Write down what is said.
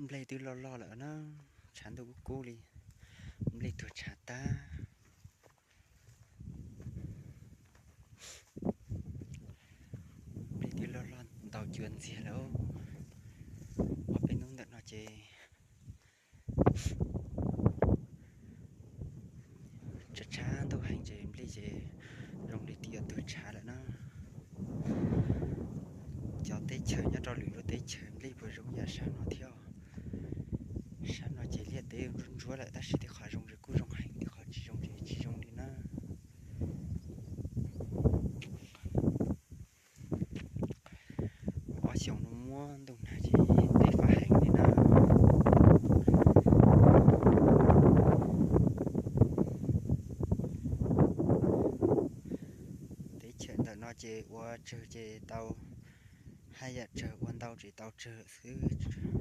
Nplej twb loj loj lawm na, tshav ntuj kub kub li, nplej tuag tshav tag. Nplej twb loj loj ntaus cua ntxiag lawm. Ob peb hnub ntawm no ces tshav tshav ntuj heev ces nplej ces zoo li twb yuav tuag tshav lawm na. Cov teb chaws nyob rau lwm lub teb chaws nplej puas zoo yam sab no thiab? Sab no ces liaj teb ntsuab ntsuab lawm tab sis tej qhov zoo ces kuj zoo heev, tej qhov tsis zoo ces tsis zoo li na. Ob xyoos no muab ntuj nag ces nplej fab heev li na. Teb chaws ntawm no ces ua tsawg ces tau, haj yam tsawg ua ntau ces tau tsawg xwb.